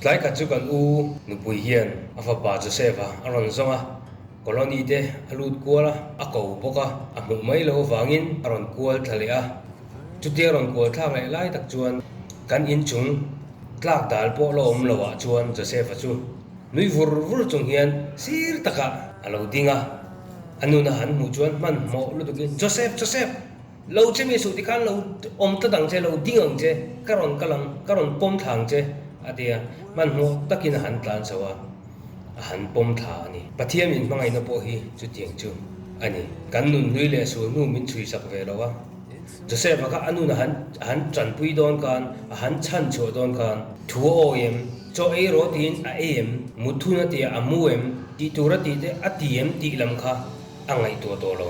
Tlai khat chu kan u nupui hian a fapa Joseph-a a rawn zawng a, colony te a lut kual a, a ko bawk a, a hmuh mai loh avangin a rawn kual thla leh a. Chutia rawn kual thlak leh lai tak chuan kan inchung tlak dal pawh la awm loh ah chuan Joseph-a chu nui vur vur chung hian sir takah a lo ding a, a nuna han hmuh chuan hmanhmawh lutukin, Joseph! Joseph! Lo che mi suh tikhan lo awm tlat ang che, lo ding ang che, ka rawn kal ang, ka rawn pawm thla ang che, a ti a. Hmanhmawh takin a han tlan chho a, a han pawm thla a ni. Pathian min hmangaihna pawh hi chutiang chu a ni. Kan nun hlui leh sul hnu min chhui sak ve lo a. Joseph-a kha a nun a han a han tanpui dawn khan, a han chhan chhuah dawn khan, thu a awi em, chaw ei rawh tiin a ei em, mut thun a tia a mu em, tih tur a tih te a ti em tih lam kha a ngaihtuah tawh lo.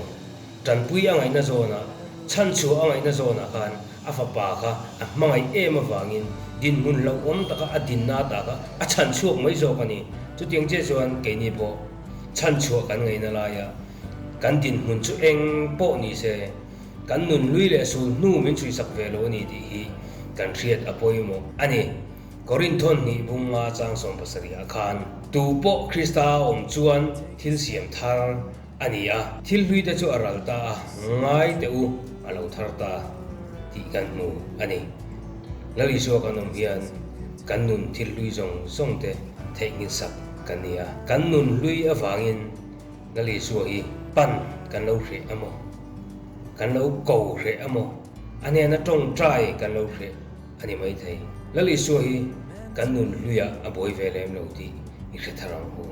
Tanpui a ngaihna zawnah, chhanchhuah a ngaihna zawnah khan a fapa kha a hmangaih em avangin dinhmun hlauhawm taka a dinna ata kha a chhanchhuak mai zawk a ni. Chutiang chiah chuan keini pawh chhanchhuah kan ngaihna laia kan dinhmun chu eng pawh ni se, kan nun hlui leh sul hnu min chhuihsak ve lo a ni tih hi kan hriat a pawimawh a ni. Korinthon hnih bunga chang 70 ah khan tu pawh Krista a awm chuan thil siam thar A ni a, thil hlui te chu a ral ta a, ngai teh u, a lo thar ta tih kan hmu a ni. Lal Isua kan awm hian kan nun thil hlui zawng zawng te theihnghilh sak kan ni a, kan nun hlui avangin Lal Isua hi pan kan lo hreh amaw, kan lo ko hreh amaw, a hnena tawngtai kan lo hreh a ni maithei. Lal Isua hi kan nun hluiah a buai ve lem lo tih i hre thar ang u.